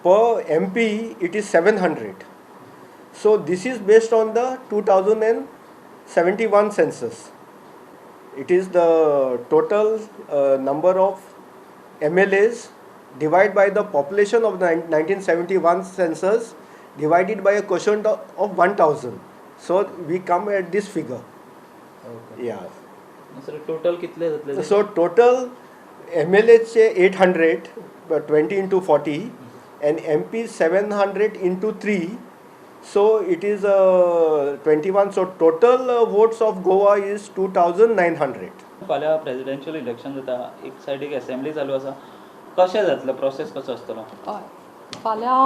Per MP it is 700. So this is based on the 2071 census. It is the total number of MLAs divided by the population of the 1971 census divided by a quotient of 1000. So we come at this figure. Yeah. Sir, total कितले जातले? So total MLA चे 800, 20 into 40, and MP 700 into 3. So it is 21. So total votes of Goa is 2900. फाल्यां presidential election जाता, एक सायडीक assembly चालू आसा. कशें जातलें? प्रोसेस कसो आसतलो? हय, फाल्यां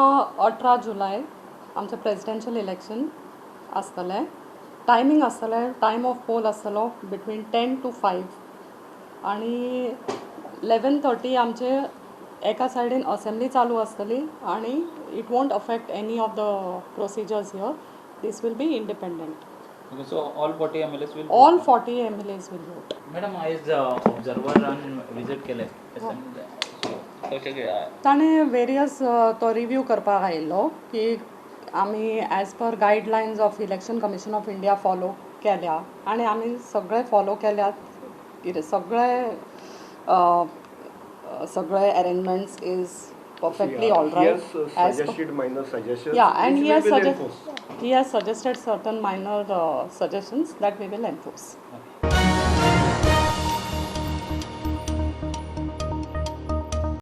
18 जुलय आमचें प्रेजिडेन्शियल इलेक्शन आसतलें. टायमींग आसतलें, टायम ऑफ पोल आसतलो बिटवीन 10 टू 5 आनी 11:30 आमचे एका सायडीन असेंब्ली चालू आसतली आनी it won't affect any of the procedures here. This will be independent. So all 40 MLAs will All 40 MLAs will vote. Madam, आयज ऑब्जर्वरान विजीट केलें असेंब्ली, सो कशें कितें? ताणें वेरियस तो रिव्यू करपाक आयिल्लो की आमी as per guidelines of Election Commission of India follow केल्या आनी आमी सगळे फॉलो केल्यात. कितें सगळे सगळे arrangements is perfectly all He right. Has suggested minor suggestions Yeah, and which he we has will suggested enforce. He has suggested certain minor suggestions that we will enforce.